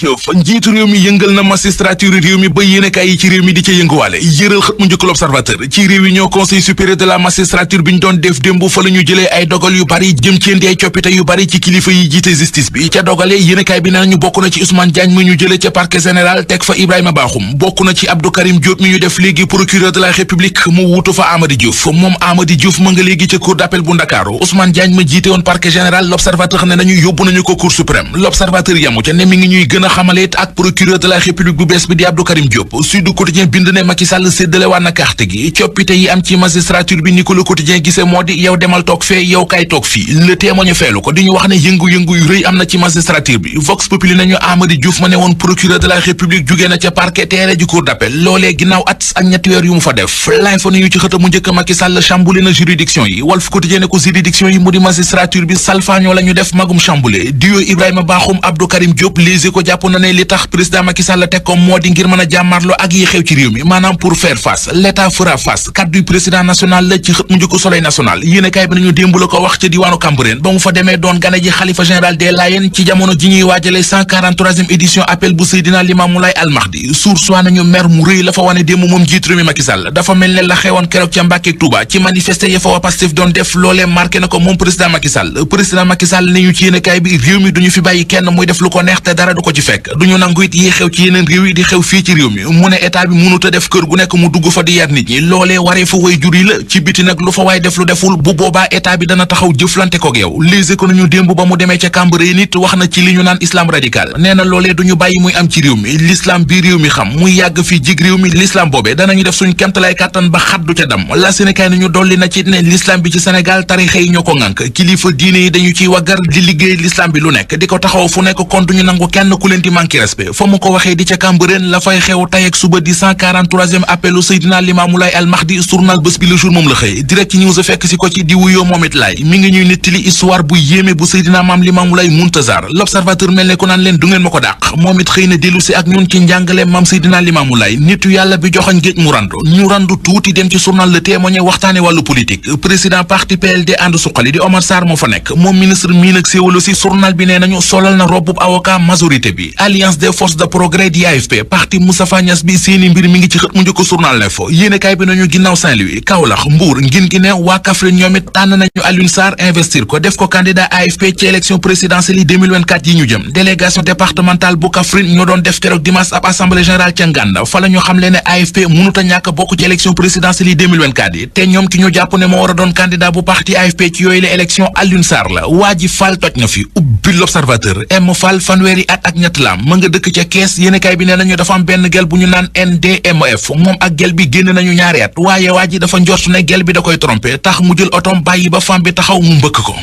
jëf njiitu réew mi yëngal na magistrature réew mi ba yéenekaay yi ci réew mi di ca yënguwaale yëral xët mu njëkk l'Observateur ci réunion conseil supérieur de la magistrature bi ñu doon def démb fa la ñu jëlee ay dogal yu bari jëm ci indi ay coppite yu bari ci kilifa yi jiite justice bi ca dogale yéenekaay bi nee nañu bokk na ci Ousmane Diagne mi ñu jëlee ca parquet général teg fa Ibrahima Bakhoum bokk na ci Abdou Karim Diop mi ñu def léegi procureur de la République mu wuutu fa Amady Diouf moom Amady Diouf ma nga léegi ca cour d'appel bu Ndakaaru Ousmane Diagne ma jiite woon parquet général l'Observateur ne nañu yóbbu nañu ko cour suprême l'Observateur yamu ca ne mi ngi ñuy gën a xamale ak procureur de la République bu bees bi di Abdou Karim Diop Sud Quotidien bind ne Macky Sall séddale waan na carte gi coppite yi am ci magistrature bi ni ko Le Quotidien gisee moo di yow demal toog fee yow kay toog fii Le Témoin ñu feelu ko di ñu wax ne yëngu-yëngu yu rëy am na ci magistrature bi Vox Populi nañu Amady Diouf ma ne woon procureur de la République jugee na ca parquet teere ji cour d'appel loolee ginnaaw at ak ñetti weer yu mu fa def l'info nañu ci xët mu njëkk Macky Sall chamboulé na juridiction yi Walf Quotidien ne ko juridiction yi mu di magistrature bi salfaañoo la ñu def magum chamboulé duo Ibrahima Bakhoum Abdou Karim Diop léegi ko jàpp na ne li tax président Macky Sall teg ko moo di ngir mën a jàmmarloo ak yi xew ci réew mi maanaam pour faire face l'état fera face kaddu président national la ci xët mu njëkk Soleil national yéenekaay bi nañu démb la ko wax ca diwaanu Cambérène ba mu fa demee doon gane ji xalifa général des Layènes ci jamono ji ñuy waajale 143e édition appel bu Seydina Limamou Laye Al Mahdi source waa nañu mer mu rëy la fa wane démb moom jiitu réew mi Macky Sall dafa mel ne la xewoon keroog ca Mbàkke ak Touba ci manifester ya fa waa Pastef doon def loolee marqué na ko moom président Macky Sall ne ñu ci yéenekaay bi réew mi duñu fi bàyyi kenn muy def lu ko neex te dara du ko ci fekk duñu nangu it yi xew ci yeneen réew yi di xew fii ci réew mi mu ne état bi mënut a def kër gu nekk mu dugg fa di yar nit ñi loolee waree fa way jur yi la ci biti nag lu fa waay def lu deful bu boobaa état bi dana taxaw jëflante koog yow Les Échos nañu démb ba mu demee ca Cambérène nit wax na ci li ñu naan islam radical nee na loolee duñu bàyyi muy am ci réew mi l'islam bi réew mi xam muy yàgg fii jig réew mi l'islam boobee danañu def suñ kemtalaay kàttan ba xaddu ca dam la Sénégal nañu dolli na ci ne l'islam bi ci Sénégal tarixa yi ñoo ko ŋànk kilifa diine yi dañu ciy waggar di liggéey l'islam bi lu nekk di ko taxaw fu nekk kon duñu nangu kenn ku leen di manqué respect fa mu ko waxee di ca Cambérène la fay xew tey ak suba di 143e appelu Seydina Limamou Laye Al Mahdi journal Bës Bi Le Jour moom la xëy direct news fekk si ko ci di wuyoo moom it laay mi ngi ñuy nettali histoire bu yéeme bu Seydina Maam Limamou Laye Muntazar l'Observateur mel ne ko naan leen du ngeen ma ko dàq moom it xëy na dellu si ak ñun ci njàngale Maam Seydina Limamou Laye nitu yàlla bi joxoñ géej mu randu tuuti dem ci journal Le Témoin waxtaane wàllu politique président parti PLD ànd suqali di Omar Sarr moo fa nekk moom ministre mii nag séewalo si journal bi nee nañu solal na robbub avocat majorité bi Alliance des forces de progrès di AFP parti Moustapha Niasse bi seeni mbir mi ngi ci xët mu njëkk journal L'Info yéenekaay bi nañu ginnaaw Saint-Louis Kaolack Mbour Guinguinéo waa Kaffrine ñoom it tànn nañu Alioune Sarr investir ko def ko candidat AFP ci élection présidentielle yi 2024 yi ñu jëm délégation départementale bu Kaffrine ñoo doon def keroog dimanche ab assemblée générale ca Nganda fa la ñu xam le ne AFP mënut a ñàkk bokk ci élection présidentielle yi 2024 yi te ñoom ki ñu jàpp ne moo war a doon candidat bu parti AFP ci yooyu la élection Alioune Sarr la waa ji Fall toj na fi ubbi l'Observateur M Fall fanweeri at ak ñett laam ma nga dëkk ca Kees yéenekaay bi nee nañu dafa am benn gel bu ñu naan NDMF moom ak gel bi génn nañu ñaari at waaye waa ji dafa njort ne gel bi da koy trompé tax mu jël otom bàyyi ba femme bi taxaw mu mbëkk ko